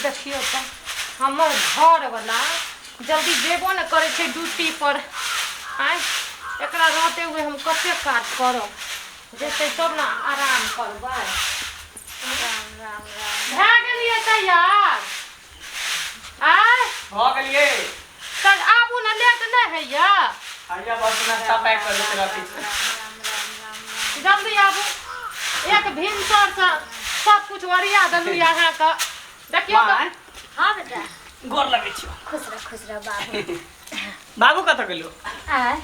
देखियौ तऽ हमर घरवला जल्दी जेबो ने करै छै ड्यूटी पर। आँय, एकरा रहते हुए हम कते काज करब? जेतै तब ने आराम करबै। राम राम राम। भए गेलियै तैयार? आँय, भऽ गेलियै। तऽ आबू ने, लेट नहि होइया? हैया, बस नाश्ता पैक कऽ देते रखै छी। राम राम राम राम। जल्दी आबू। एक भिनसरसँ सब कुछ ओरिया देलहुँ अहाँके, देखियौ तऽ। माय। हाँ बेटा। गोर लगै छियौ। खुश रह, खुश रह बाबू। बाबू कतऽ गेलो? आय।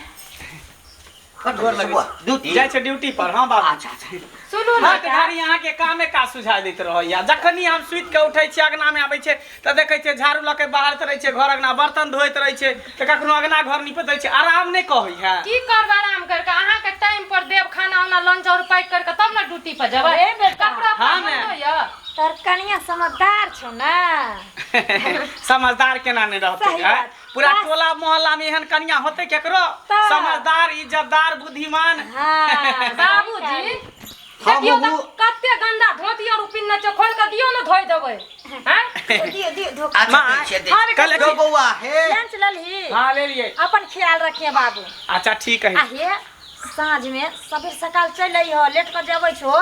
गोर लगै बौआ, छी। ड्यूटी जाइ छै ड्यूटी पर। हाँ बाबू। अच्छा अच्छा। सुनू ने। हट घड़ी अहाँके कामे काज सुझा दैत रहैया। जखनी हम सुति कऽ उठै छियै, अङ्गनामे आबै छै तऽ देखै छियै झाड़ू लऽ के बाहरैत रहै छै घर अङ्गना, बर्तन धोइत रहै छै, तऽ कखनो अङ्गना घर निपैत रहै छै। आराम नहि कहै है। की करबै आराम करके? अहाँके टाइम पर देब खाना उना, लंच और पैक करके, तब ने ड्यूटी पर जेबै। अरे बेटा। कपड़ा हाँ उपड़ा ने। बदलो यऽ। तोहर कनिया समझदार छौ ने? समझदार केना नहि रहतै? सही आँय? बात। पूरा बस। टोला मोहल्ला में एहन कनिया होतै केकरो? तऽ। समझदार, इज्जतदार, बुद्धिमान। हाँ। बाबूजी, हाँ, देखियौ तऽ बाबू। कते गंदा धोती और पिन्ने छै, खोल के दियौ ने, धोइ देबै। आँय? दियो दियो धो। अच्छा, माँ, दै छियै, दै हर छियै। कल यौ बौआ, हे। लंच ललही? हाँ, ले लिए। अपन ख्याल रखिए बाबू। अच्छा, ठीक है। आ हे, साँझ में सबेर सकाल चलि अइहो, लेट कऽ जबै छो,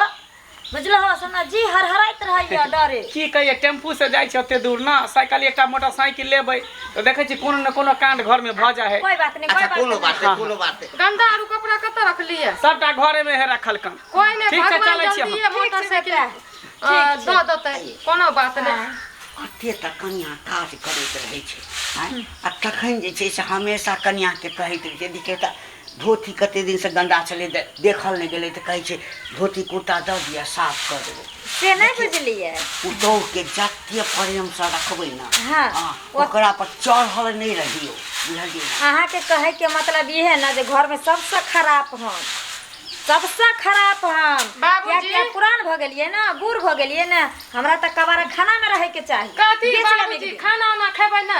बुझलहो? सोना जी हरहराइत रहैया डरे। की कहिए, टेम्पू से जाइ छै ओते दूर ना, साइकिल एकटा मोटरसाइकिल लेबै तऽ देखै छी कोनो ने कोनो कांड घर में भऽ जाइ है। कोई बात नहीं, कोई अच्छा बात कोनो नहीं। बात नहीं, कोनो बात नहीं। गंदा आरू कपड़ा कतऽ रखलियै? सबटा घरे में है रखल कन। कोई नहीं। ठीक छै, भगवान चलै छी हम। जल्दिए ठीक छै मोटरसाइकिल बेटा, ठीक छै। दऽ देतै, कोनो बात नहि। कते तऽ कनिया काज करैत रहै छै, आँय? आ तखन जे छै से हमेशा कनियाके कहैत रहै छै, देखियौ तऽ धोती कते दिनसँ गन्दा छलै, देखल नहि गेलै, तऽ कहै छै धोती कुर्ता दऽ दिअ, साफ कऽ देबै। से नहि बुझलियै। पुतोहुके जते प्रेमसँ रखबै ने, हाँ, ओकरा पर चढ़ल नहि रहियौ, बुझलियै ने? अहाँके कहैके मतलब ई है ना जे घरमे सबसँ खराब हम, सबसँ खराब हम। बाबूजी। कियाकि आब पुरान भऽ गेलियै ने, बूढ़ भऽ गेलियै ने, हमरा तऽ कबारा खानामे रहैके चाही। कथी बेच लेबै बाबूजी, एक दिन। खाना उना खेबै ने?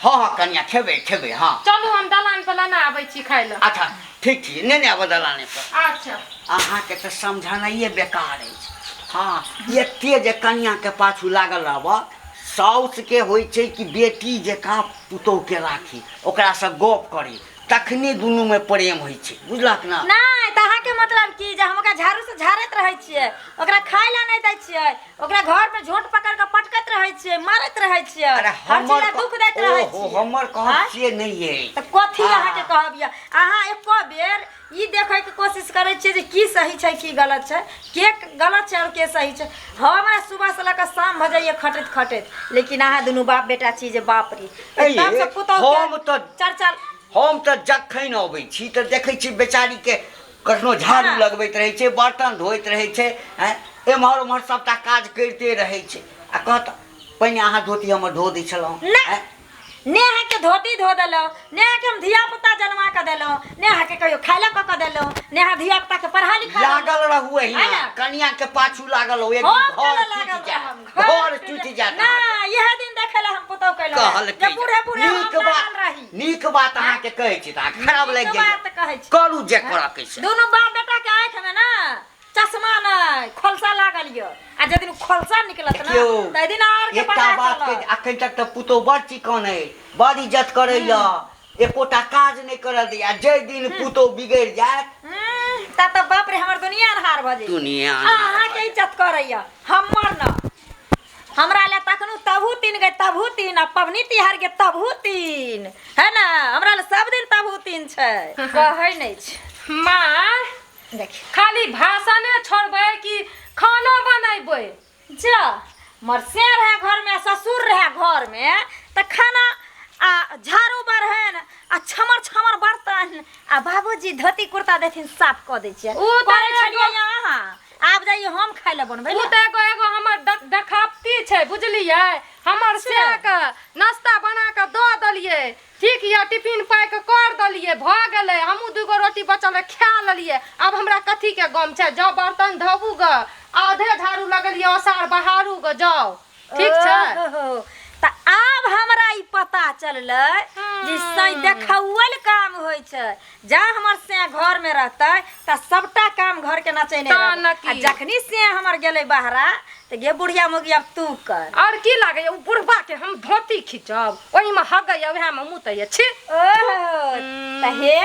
हँ हँ कनिया, खेबै खेबै, हँ। चलू, हम दलान पर लेने आबै छी खाय लए। अच्छा, ठीक छी, नेने आबऽ दलाने पर। अच्छा। अहाँके तऽ समझनाइए बेकार अछि। हँ, एते जे कनियाके पाछू लागल रहबऽ। साउसके होइ छै कि बेटी जकाँ पुतोहुके राखी, ओकरासँ गप करी, तखने दुनूमे प्रेम होइ छै, बुझलक ने? नहि तऽ अहाँके मतलब की जे हम ओकरा झाड़ूसँ झाड़ैत रहै छियै, ओकरा खाय लए नहि दै छियै, ओकरा घरमे झोंट पकड़ कऽ पटकैत रहै छियै, मारैत रहै छियै, अरे हर चीज हमर लए दुख दैत रहै ओहो छियै? हमर कहब आँय? से नहि अछि। तऽ कथी हँ। अहाँके कहब यऽ? अहाँ एको बेर ई देखैके कोशिश करै छियै जे की सही छै, की गलत छै, के गलत छै आओर के सही छै? हमरा सुबहसँ लऽ कऽ शाम भऽ जाइए खटैत खटैत, लेकिन अहाँ दुनू बाप बेटा छी जे बाप रे, एकदमसँ पुतहु हम तऽ चर्चा। हम तऽ जखन अबै छी तऽ देखै छी बेचारीके कखनो झाड़ू लगबैत रहै छै, बर्तन धोइत रहै छै, आँय, एम्हर ओम्हर सभटा काज करिते रहै छै। आ कहत पहिने अहाँ धोती हमर धो दै छलहुँ। नहि। आँय? ने अहाँके धोती धो देलहुँ, ने अहाँके हम धिया पुता जन्मा कऽ देलहुँ, ने अहाँके कहियो खाय लए कऽ कऽ देलहुँ, ने अहाँ धिया पुताके पढ़ा लिखा देलहुँ। लागल रहू है एहिना ने? कनिया के पाछू लागल रहू, एक हम दिन केला घर लागल टूटि जायत, रहब, घर टूटि जायत अहाँके। नहि, इएह दिन देखै लए हम पुतहु कयलहुँ कहल जे बूढ़े बूढ़े हम नीक लागल बात रही। नीक बात अहाँके कहै छी तऽ अहाँके खराब लागि नीक जाइए। बात कहै छी। करू जे करऽ के छै। दुनू बाप बेटा के आँखि में ना चश्मा नहि, खोलसा लागल यऽ, आ जे दिन खोलसा निकलत ना देखियौ, तै दिन आर के एकटा पता बात के चलत। अखन तक तऽ पुतोह बड़ चिकन अइ, बड़ इज्जत करैया, एकोटा काज नहि करऽ दैया। जाहि दिन पुतोह बिगड़ि जायत, ता तऽ बाप रे, हमर दुनिया अन्हार भऽ जेतै। दुनिया अन्हार अहाँके भऽ इज्जत करैया, हमर न। हमरा ले तखनो तबहू तीन गए, तबहू तीन, आ पबनी तिहार के तबहू तीन है ना, हमरा ले सब दिन तबहू तीन छै, कहै नहि छै। माँ। देखियौ। खाली भाषणे छोड़बै कि खानो बनेबै? जा मर से रहे घर में, ससुर रहे घर में, तऽ खाना आ झाड़ू बढ़न आ छमर छमर बर्तन आ बाबूजी धोती कुर्ता देथिन, साफ कऽ दै छियै। ऊ तऽ करै एगो- छलियै अहाँ, आब जाइए हम खाय लए बनबै उ लए। तऽ एगो एगो हमर देखावती छै, बुझलियै? हमर से के नाश्ता बना कऽ दऽ देलियै, ठीक यऽ, टिफिन पैक कर देलियै, भऽ गेलै। हमहूँ दूगो रोटी बचल रहै, खा लेलियै। आब हमरा कथीके गम छै? जाउ, बर्तन धोबू गऽ, आधे झाड़ू लगेलियै, ओसार बहारू गऽ, जाउ। ठीक छै। ओहो, तऽ आब हमरा ई पता चललै जे सही देखौल काम होइ छै। जा हमर से घर में रहतै त सबटा काम घर के नचैने तऽ रहबै। न की। आ जखनी से हमर गेलै बहरा त गे बुढ़िया मुगिया अब तू कर। और की लागैया, ओ बुढ़बा के हम धोती खींचब, ओहिमे हगैया उएहमे मुतैया, छी। ओहो, त हे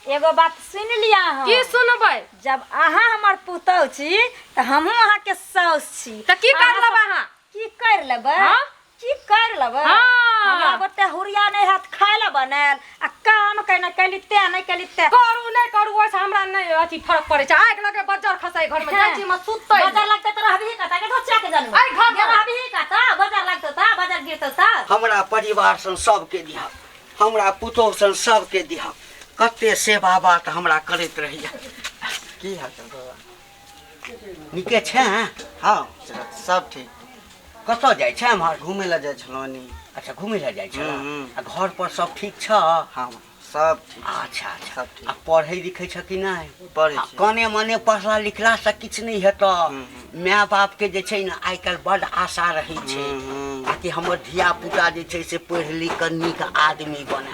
एगो बात सुनि लिया अहाँ। की सुनबै? जब अहाँ हमर पुतहु छी त हमहूँ अहाँके साउस छी। तऽ की कर अहाँ लेबै अहाँ? की कर लेबै? हाँ? की कर लेबै? हाँ। हमरा गोटे हुरिया नहि हैत खाय लए बनायल आ काम केना कैली ते नहि कैली ते। करू नहि करू, ओहिसँ हमरा नहि अथी फरक पड़ै छै। आगि लगे बज्जर खसाई घरमे जाइ छी, हम सुतै। बजार लगतै तऽ रहबिही कतऽ के धोचिया के जनम? एहि घरमे। गे रहबिही कतऽ? बजार लगतौ तऽ बजार गिरतौ तऽ। हमरा परिवार सन सबके दिहक, हमरा पुतोह सन सबके दिहक। कते सेवा बात हमरा करैत रहैया। की हाल चाल बाबा? नीके छै? हँ, सब ठीक। कतऽ जाइ छै एम्हर? घूमे लए जाइ छलहुँ एनी। अच्छा, घुमै लए जाइ छै। हम्म। आ घर पर सब ठीक छ? हँ, सब ठीक। अच्छा अच्छा। सब ठीक। आ पढ़ै लिखै छ कि नहि? पढ़ै आ छी। कने मने पढ़ला लिखला से किछु नहि हेतऽ। माय बापके जे छै ने आइ काल्हि बड्ड आशा रहै छै हम्म। आ कि हमर धिया पुता जे छै से पढ़ि लिख कऽ नीक आदमी बने।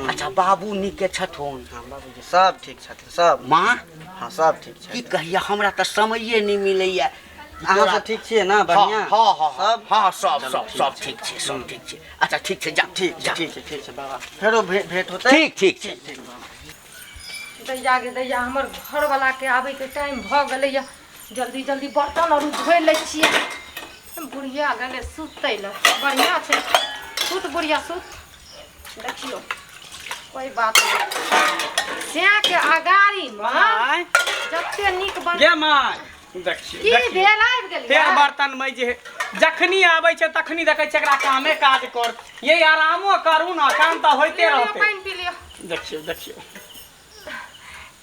अच्छा, बाबू नीके छथुन? हँ बाबूजी सब ठीक छथिन सब। माँ? हँ, सब ठीक की छै। कहिया, हमरा तऽ समये नहि मिलैया। अहाँ सब ठीक छियै ने? बढ़िआँ? हँ हँ। सब? हँ, सब। चलू, सब ठीक सब छै। ठीक छै, सब ठीक छै। अच्छा, ठीक छै, जा। ठीक छै। जा। ठीक छै, ठीक छै बाबा, फेरो भेंट होतै। ठीक ठीक छै। ठीक ठीक बाबा। दैया गे दैया, हमर घरवलाके आबैके टाइम भऽ गेलैया, जल्दी जल्दी बर्तन आर धोइ लै छियै। बुढ़िया गेलै सुतै लए, बढ़िआँ छै। सुत बुढ़िया सुत। देखियौ, कोइ बात नहि, सैके अगाड़ीमे माय जते नीक बन गे माय, देखियौ। की देखियौ भेल, आबि गेलियै? फेर बर्तन में जे जखनी आबै छै तखनी देखै छै एकरा कामे काज कर। ये आरामो करू ने, काम तऽ होइते लिअ, लिअ, रहतै। पानि पी लिअ। देखियौ देखियौ।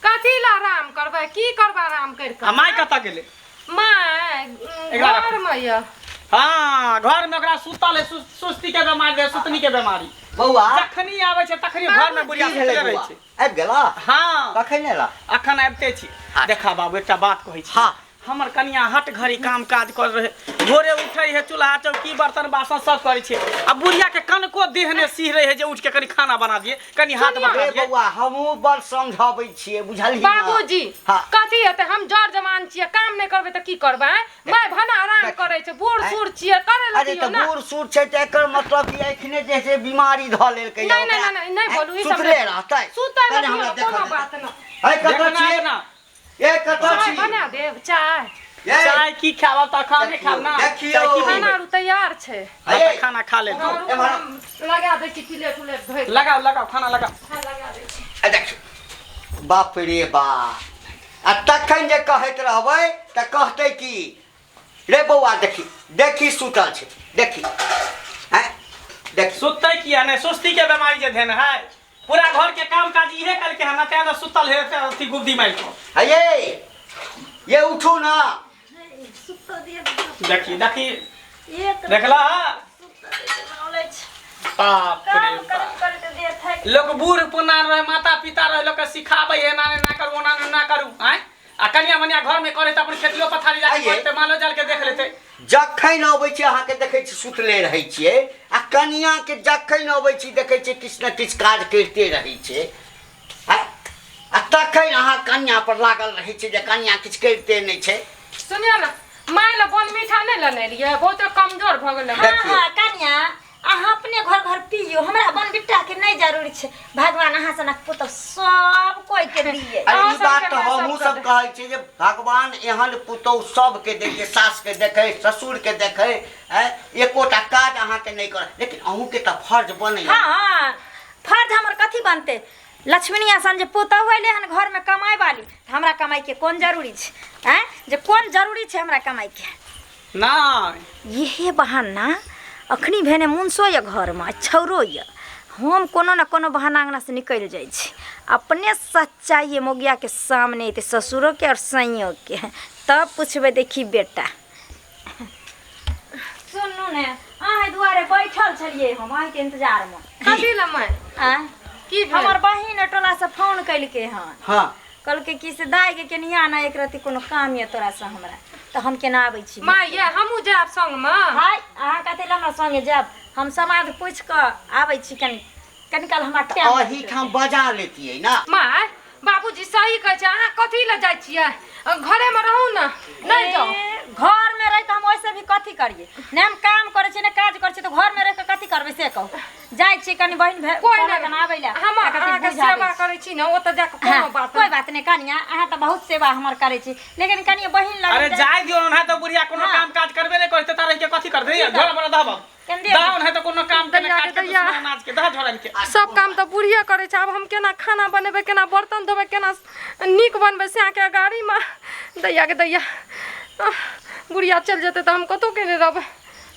कथी लए आराम करबै? की करबै आराम करि आ कऽ? माय कतऽ गेलै? माय एकरा राखू। घरमे यऽ। हाँ, घर में ओकरा सुतल है, सुस्ती के बीमारी है, सुतनी के बीमारी। बौआ, जखनी आबै छै तखनी घर में बुढ़िया की भेलै सुतले रहै बौआ? छै। आबि गेला? हाँ। कखन एला? अखन आबिते छी। देखा बाबू, एकटा बात कहै छी। हाँ। हमर कनिया हट घड़ी काम काज कर रहे, भोरे उठे है, चूल्हा चौकी बर्तन बासन सब करै छै, आ बुढ़िया के कनको देह ने सिह रहे है जे उठ के कनी खाना बना दिए, कनी हाथ रे बना दिए। बौआ, हमहूँ बड़ समझाबै छियै, बुझलही ने? बाबूजी। हाँ। कथी हेतै, हम जर जवान छियै, काम नहि करबै तऽ की करबै? माय भने आराम देख। करै छै, बूढ़ आँय? सूढ़ छियै, करै लए अरे दियौ तऽ ने। बूढ़ सूढ़ छै तऽ एकर मतलब कि एखने जे छै बीमारी धऽ लेलकै। नहि नहि नहि नहि बोलू ई सब। सुतले रहतै? सुतै लए कने दियौ हमरा ने, देखऽ कोनो दे। बात नहि। है, कतऽ देखना छियै? ना। ए, कतऽ चाय छी? बना देब चाय? ए, चाय की खायब? तऽ खाने खायब ना। देखियौ। चाय की खाना पीबै? आर तैयार छै। हाँ, हे, तऽ खाना खा ले। हम लगा दै छी प्लेट उलेट धोइ कऽ। लगाओ लगाओ, खाना लगाओ। लगा दै छी। आ देखियौ, बाप रे बाप, आ तखन जे कहैत रहबै तऽ कहतै की रे बौआ, देखी देखी, सुतल छै, देखी, हैं, देखी। सुतते किया नहीं? सुस्ती के बीमारी जे धेन है, पूरा घर के काम काज इहे करके है ना, तें सुतल है ते अथी गुब्दी मारि कऽ। हे ये, उठू ना। सुतो दिअ। देखी देखी। एक देखला? सुतो दिअ, छै। बाप रे काम बाप। करैत करैत देह थाकि। लोग बूढ़ पुनार रहे, माता पिता रहे, लोग के सिखाबै एना ने ना करू, ओना ने ना करू। आँय, आ कनिया मनिया घर में करे तऽ अपन खेतियो पथारी जाके आइये। करते, मालो जाल के देख लेते। जखन अबै छी अहाँके देखै छी सुतले रहै छियै, आ कनियाके जखन अबै छी देखै छियै किछु ने किछु काज करिते रहै छै। आँय? आ तखन अहाँ कनिया पर लागल रहै छियै जे कनिया किछु करिते नहि छै। सुनियौ ने, माय लए बन मीठा नहि लेने एलियै? बहुते कमजोर भऽ गेलै। हाँ। देखियौ। हाँ कनिया, अहाँ अपने घर घर पियो, हमरा बनबिट्टा के नहीं जरूरी छै। भगवान अहाँ सनक पुतहु सब कोई के दिए। अरे अहाँ ई बात सबके तऽ माय हमहूँ सबके सब कहै छियै जे भगवान एहन पुतहु सबके दै, सासके देखै, ससुरके देखै, आँय, एकोटा काज अहाँके नहि करत, लेकिन अहूँके तऽ फर्ज बनैया। हाँ हाँ, फर्ज हमर कथी बनते? लक्ष्मणिया सन जे पुतहु अयलै हन घर में कमाए वाली, तऽ हमरा कमाई के कोन जरूरी छै? आँय, जे कोन जरूरी छै हमरा कमाई के? नहीं। इहे बहाना अखनी भेने मुनसो यऽ घरमे, छौरो यऽ, हम कोनो ने कोनो बहाना अङ्गनासँ निकलि जाइ छी। अपने सच्चाइ मौगियाके सामने अयतै, ससुरोके आओर सैयोके, तब पुछबै। देखी बेटा, सुनू ने, अहाँ दुआरे बैठल छलियै हम अहाँके इंतजारमे। कथी लए माय? आँय? की भेल? हमर बहिन टोलासँ फोन केलकै हन। हाँ। कहलकै कि से दाइ के केनिया ना, एक रति कोनो काम यऽ तोरासँ हमरा, तऽ हम केना आबै छी? माय ये, हमहूँ जायब संगमे। हाय, अहाँ कथी लए हमरा संगे जायब? हम समाज पूछि कऽ आबै छी कनि। कनी काल हमरा तऽ टाइम एहिठाम बजा लेतियै ने। माय, बाबूजी सही कहै छै, अहाँ कथी लए जाइ छियै? घरेमे रहू ने, नहि जाउ। ए, घर में रह के हम वैसे भी कथी करिए? ने हम काम करै छियै, ने काज करै छियै, तऽ घर में रह के कथी करबै से कहू। जाइ छियै कनी बहिन भे कोइ कहलक नहि हन आबै लए। हम आ कथी अहाँके बुझा दै सेवा छी। करै छी ने, ओतऽ जाके कोनो हाँ, बात कोइ बात नहि कनिया, अहाँ तऽ बहुत सेवा हमर करै छी, लेकिन कनिया बहिन लग अरे जाय दियौ ना, तऽ बुढ़िया कोनो हाँ। काम काज करबे नहि करते, तारे के कथी करते? झोरा बड़ा दहब। केन दियौ? दहब, नहीं तऽ कोनो काम के दैया काज के दैया। दुश्मन अनाज के दह झोरा के। सब काम तऽ बुढ़िए करै छै। आब हम केना खाना बनेबै, केना बर्तन धोबै, केना नीक बनबै स्याके गाड़ीमे? दैया के दैया, आह, बुढ़िया चलि जेतै तऽ हम कतहु के नहि रहबै।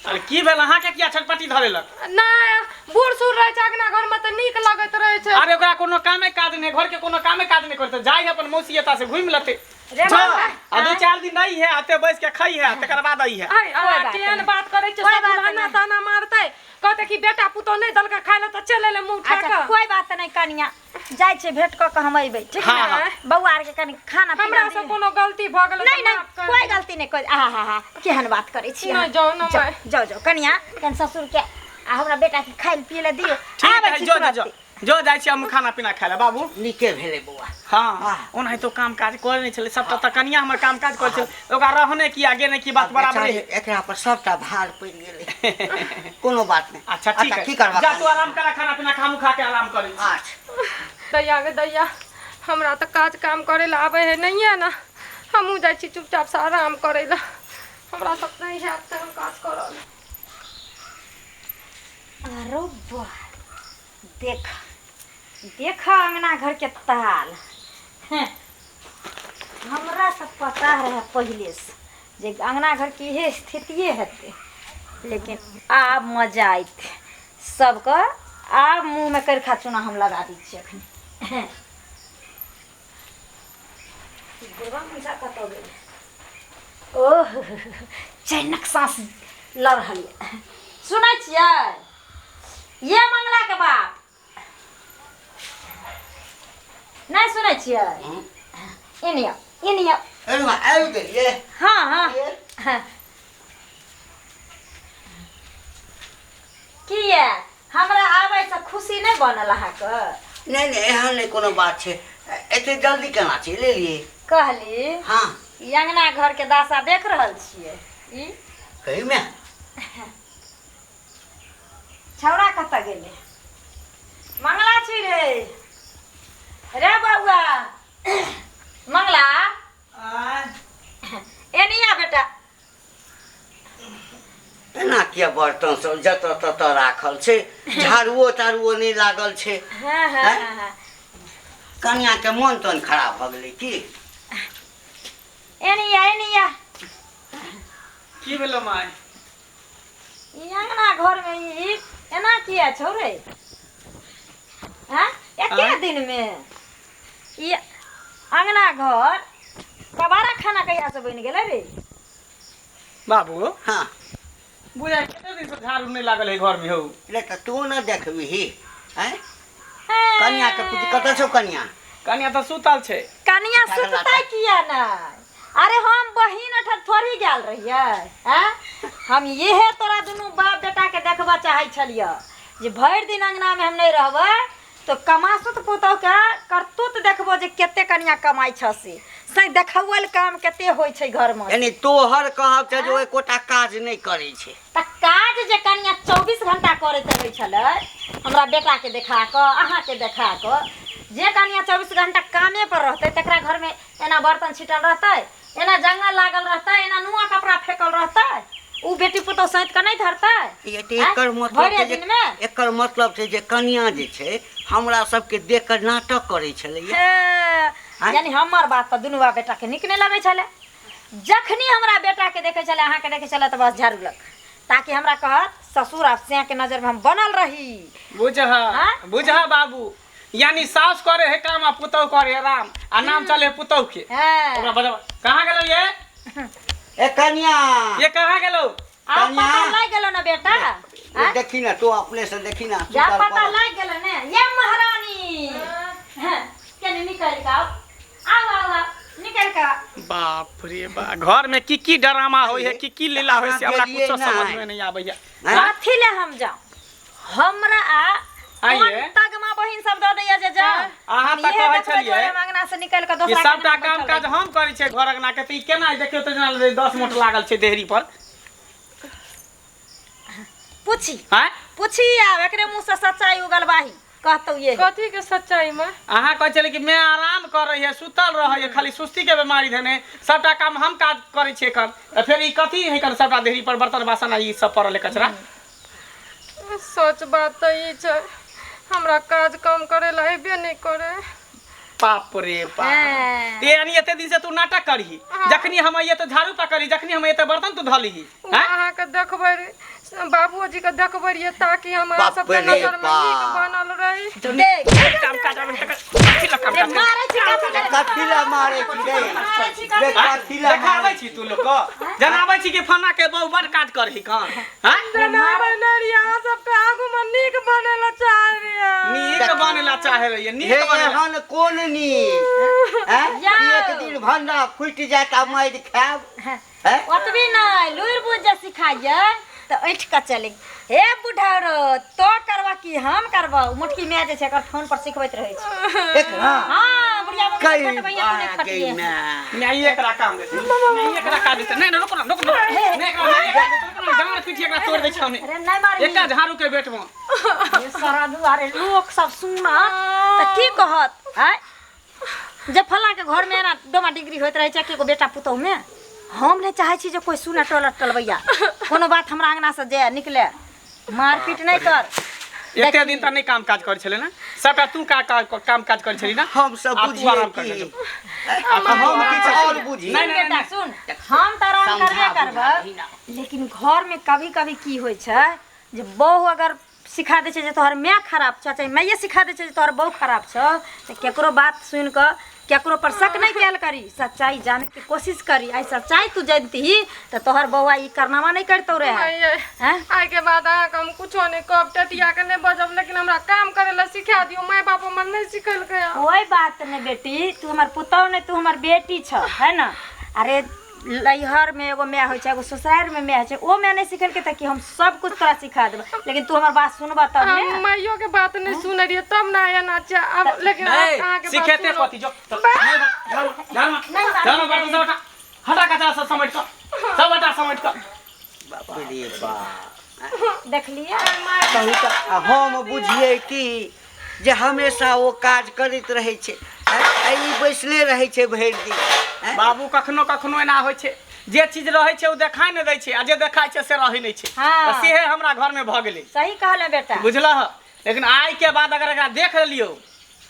अरे की भेल अहाँके? किया छटपटी धरेलक? नहि, बूढ़ सूढ़ रहै छै अगना घरमे तऽ नीक लगैत रहै छै। अरे ओकरा कोनो कामे काज नहि, घर के कोनो कामे काज नहि करते, जाय है अपन मौसी एता से घुमि लेते। रे बाबा, आ दू चार दिन नहीं है, अते बैस के खाई है, तकर बाद आई है। आइ अहाँ बात केहन नहि। बात करै छियै? कोइ सब बात ताना नहि। ताना मारतै, कहतै कि बेटा पुतोह नहि देलकै खाय लए तऽ चलि एलै मुँह उठा अच्छा कऽ। कोइ बात नहि कनिया, जाइ छियै, भेंट कऽ के हम अयबै, ठीक हाँ, ने? हाँ। बौआ आरके कनी खाना पीना हमरा से दियौ। कोनो गलती भऽ गेलै नहीं तऽ नहीं माफ कर कोई दियौ। गलती नहीं, कोई आहा हा हा केहन बात करै छी नहि, अहाँ? जाउ ने जाउ माय। जाउ जाउ कनिया, कनि ससुर के आ हमरा बेटा के खाय पिए लए दियौ। ठीक आबै है छी जो जो जो तुरन्ते। जो, जाइ छी हम खाना पीना खाय लए बाबू। नीके भेलै बौआ। हाँ। हाँ। ओनाहितो काम काज करे नहि छलै, सबटा तऽ कनिया हमर काम काज करै छलै, ओकरा रहने की आगे नहि की बात बराबरे बेचारी, है। एकरा पर सबटा भार पड़ि गेलै, कोनो बात नहि। अच्छा ठीक है। की करबा? जा तू आराम करा, खाना पीना खा, खा के आराम करै छी। अच्छा। दैया गे दैया, हमरा तऽ काज काम करै लए आबै है नहिए ने। हमहूँ जाइ छी चुपचापसँ आराम करै लए, हमरा सब नहि हैत तऽ हम काज करल। अरे वाह, देख देख अंगना घर के ताल। हैं, हमरा सब पता रहे पहिले से जे अंगना घर के इहे स्थितिये हेतै, लेकिन आब मजा अयतै सबके। आब मुँह में करखा चूना हम लगा दै छियै अखन। हैं। बुढ़वा मनीषा कतऽ गेलै? ओह, चैनक साँस लऽ रहल यऽ। सुनै छियै ये मंगला के बाप? नहि सुनै छियै? एने आउ, एने आउ। अरे माँ, आबि गेलियै? हाँ हाँ हाँ। किया हमरा आबै से खुशी नहि बनल अहाँके? नहि नहि, एहन नहि कोनो बात छै। एते जल्दी केना चलि एलियै? कहली, हाँ, ई अंगना घर के दशा देख रहल छियै ई? कहिमे। छौड़ा कतऽ गेलै? मंगला छी रे, रे बौआ मंगला, एनी आ बेटा। एना किया बर्तन सब जतऽ ततऽ राखल छै? झाड़ुओ ताड़ुओ नहि लागल छै? हाँ हाँ। आँय? हाँ हाँ। कनियाके मोन तोन खराब भऽ गेलै की? एनी आ, एनी आ। की भेलो माय? ई अंगना घर में ई एना किया छौ रे? हाँ, एके आँय? दिन में ई अंगना घर कबारा खाना कहिया से बनि गेलै रे? बाबू। हाँ। बुझाइ कते दिन से झाड़ू नहि लागल है घर में हौ। रे तऽ तू ने देखबिही? आँय, कनियाके पूछ, कतऽ छौ कनिया? कनिया तऽ सुतल छै। कनिया लागल सुततै किया नहि? अरे हम बहिन अठा थोड़ी गेल रहियै? आँय, हम इहे तोरा दुनू बाप बेटा के देखबऽ चाहै छलियै जे भरि दिन अंगना में हम नहि रहबै तो कमासुत पुतोह के करतूत देखबो जे कते कनिया कमाइ छ, से देखौल काम कते होइ छै घर में। यानी तोहर कहब छै जे ओ एकोटा काज नहि करै छै? तऽ काज जे कनिया 24 घंटा करैत रहै छलै हमरा बेटाके देखा कऽ, अहाँके देखा कऽ, जे कनिया 24 घंटा कामे पर रहतै तकरा घरमे एना बर्तन छिटल रहतै, एना जंगल लागल रहतै, एना नुआ कपड़ा फेकल रहतै, उ बेटी पुतोह सैंत कऽ नहि धरतै? ये तऽ एकर मतलब भरि छै जे दिनमे एकर मतलब छै जे कनिया जे छै हमरा सबके देख कऽ नाटक करै छलैया। हे, आँय? यानी हमर बात तऽ दुनू बाप बेटाके नीक नहि लगै छलै। जखनी हमरा बेटाके देखै छलै, अहाँके देखै छलै, तऽ बस झाड़ू लग, ताकि हमरा कहत ससुर आब के नजरमे हम बनल रही। बुझह। आँय? बुझह बाबू, यानी सास करे है काम आ पुतहु करे है राम, आ नाम चले है पुतहु के। हँ। ओकरा बजब, कहाँ गेलो ये? ए कनिया। ये कहाँ गेलो? आब कनिया। पता लागि गेलो ने बेटा? ये आँय? देखी ने, तू अपने से देखी ने। जा सुतल पता पड़ल। लागि गेलो ने ये महारानी? हाँ, कनी निकलि कऽ आउ, आउ आउ आउ, निकलि कऽ आउ। बाप रे बा, घर में की की ड्रामा होय है, की की लीला होय से हमरा अहाँ गेलियै कुछो समझ नहि। में नहीं आबैया। आँय? कथी ले हम जाउ? हमरा आ आइए। कोन तगमा बहिन सब दऽ दैया जे जाउ। अहाँ हम तऽ इहे कहै देखबै छलियै दुआरे हम अंगना से निकलि कऽ ई दोसरा सबटा अंगना काम बैठल काज रही। हम करै छियै घर अंगना के तऽ ई केना देखियौ तऽ जेना 10 मोट लागल छै देहरी पर। पूछी आँय? पूछी आब एकरे मुँह से सच्चाई उगलबाही कहतौ ये। कथी के सच्चाई में? अहाँ कहै छलियै कि मैं आराम कर रही है, सुतल रहै है, खाली सुस्ती के बीमारी धेने सबटा काम हम काज करै छियै एखन, तऽ फेर ई कथी है एखन सबटा देहरी पर बर्तन बासन आ ई सब पड़ल है कचरा? सच बात तऽ ई छै हमरा काज काम करे ला अयबे नहि करे। बाप रे बाप। हाँ। ते यानी एते दिन से तू नाटक करही, जखनी हम अइए तऽ झाड़ू पकड़ही, जखनी हम अइए तऽ बर्तन तू धलही। ओ अहाँके देखबै बाबूजी के देखबै रहियै ताकि हम अहाँ बाप सबके रे नजर में नीक बाप। बनल रही। देख काम काज आबै तकर कथी लए काम रे काज करै? मारै छी कथी लए? कथी लए मारै छी रे? मारै छी कथी रे लए? कथी लए देखाबै मारै छी तू लोग के जनाबै छी कि फन्ना के बहु बड़ काज करही कन? हैं? जनाबै नहि रहियै, अहाँ सबके आगू में नीक बनै ला चाहै रहियै। नीक बने ला चाहे रहियै, नीक हे बने ला। एहन कोन नीक हैं? जाओ। एक दिन भंडा फूटि जायत आ मारि खायब हैं? ओतबी नहि लुरि बुझ जे सिखाइए तऽ ऐठ कऽ चले। हे बुढ़ारो तो करबा कि हम करबा? मोटकी माय जे छै एकर फोन पर सिखबैत रहै छै। एकरा हाँ बुढ़िया मम्मी कई खटबैया तू नहि बार खटिए। गई मैं। नहीं एकरा काम देतै, नहीं एकरा काज देतै। नहीं नहीं रुको ना, रुको ना। नहीं एकरा नहीं एकरा देतै, रुको ना, डाँड़ पीठ एकरा तोड़ दै छौ ने। अरे नहि मारही। एकटा झाड़ू के बेट में हे सारा दुआरे लोक सब सुनत तऽ की कहत? आँय जे फलाँ के घर में एना डोमा डिग्री होइत रहै छै एगो बेटा पुतहु में। हम नहि चाहै छी जे कोइ सुने टोल टलबैया कोनो बात हमरा अंगना से जे निकले। मारपीट नहि कर। एते दिन तऽ नहि काम काज करै छलै ने, सबटा तू का काम काज करै छली ना? हम सब आब तू बुझिए आराम कर कि ले। हम किछु और बुझी। नहीं, नहीं, बेटा नहीं। सुन, हम तऽ आराम समझा करबे करबै, बुझा लेकिन घर में कभी कभी की होइ छै जे बहु अगर सिखा दै छै जे तोहर माय खराब छौ, चाहे माइए सिखा दै छै जे तोहर बहु खराब छौ, तऽ केकरो बात सुनि कऽ केकरो पर शक नहि कयल करी, सच्चाई जाने के कोशिश करी। आइ सच्चाई तू जानतीही तऽ तोहर बौआ ई कारनामा नहि करितौ रहे। माइये, हैं? आइ के बाद अहाँके हम कुछो नहि कहब, टटिया के नहि बजब, लेकिन हमरा काम करे ला सिखा दियौ। माय बाप हमर नहि सिखेलकै हँ। कोई बात नहीं बेटी, तू हमर पुतहु नहीं, तू हमर बेटी छ, है ना? अरे नैहर में एगो माय होइ छै, एगो ससुरारि में माय होइ छै, ओ माय नहि सिखेलकै तऽ कि हम सब कुछ तोरा सिखा देबै, लेकिन तू हमर बात सुनबह तब ने। हम माइयो के बात नहि सुनै रहियै तब ना एना छै आब, लेकिन नहीं, अहाँके बात सिखेते सुनब। कथी जो चल, नहीं, झाड़ू, झाड़ू, झाड़ू, बर्तन सब हटा, हटा कचरा सब समेट कऽ, सब हटा समेट कऽ। बाप रे बाप। देखलियै? कहू तऽ आ हम बुझिए कि जे हमेशा ओ काज करैत रहै छै, आ ई बैसले रहै छै भरि दिन। हैं? बाबू कखनो कखनो एना होइ छै, जे चीज रहै छै ओ देखाइ नहि दै छै, आ जे देखाइ छै से रहै नहि छै। हाँ। तऽ सेहे हमरा घर में भऽ गेलै। सही कहले बेटा। बुझलह? लेकिन आइ के बाद अगर एकरा देख लेलियौ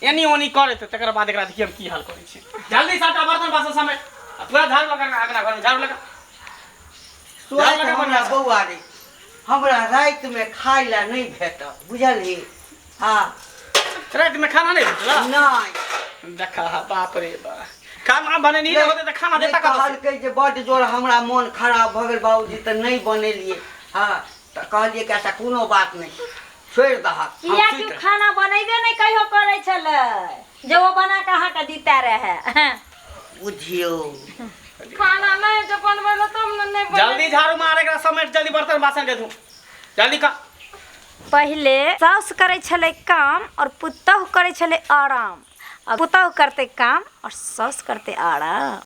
एनी ओनी करैत, तकर बाद एकरा देखियौ हम की हाल करै छी। जल्दी सबटा बर्तन बासन समेट आ पूरा झाड़ू लगा अंगना घर में झाड़ू लगा। स्वास्थ्य हमरा बौआ रे, हमरा राति में खाय ला नहीं भेटल, बुझलही? हाँ। राति में खाना नहीं भेटल? नहीं। देखा बाप रे बाप, खाना बनेनी नहीं होते तऽ खाना देता कतऽ से? कहलकै जे बड्ड जोर हमरा मोन खराब भऽ गेल बाबूजी, तऽ नहि बनेलियै। हाँ, तऽ कहलियै कि अच्छा कोनो बात नहि, छोड़ि दहक। हम किया सुति कि रहब। खाना बनेबे नहि कहियो करै छलै, जे ओ बना कऽ अहाँके दिता रहै। बुझियौ खाना नहि जे बनबै लए तब ने नहि बनेबै। जल्दी झाड़ू मार एकरा समेट, जल्दी बर्तन बासन के धो, जल्दी कर। पहिले साउस करै छलै काम और पुतहु करै छलै आराम, आ पुतहु करतै काम और साउस करतै आराम।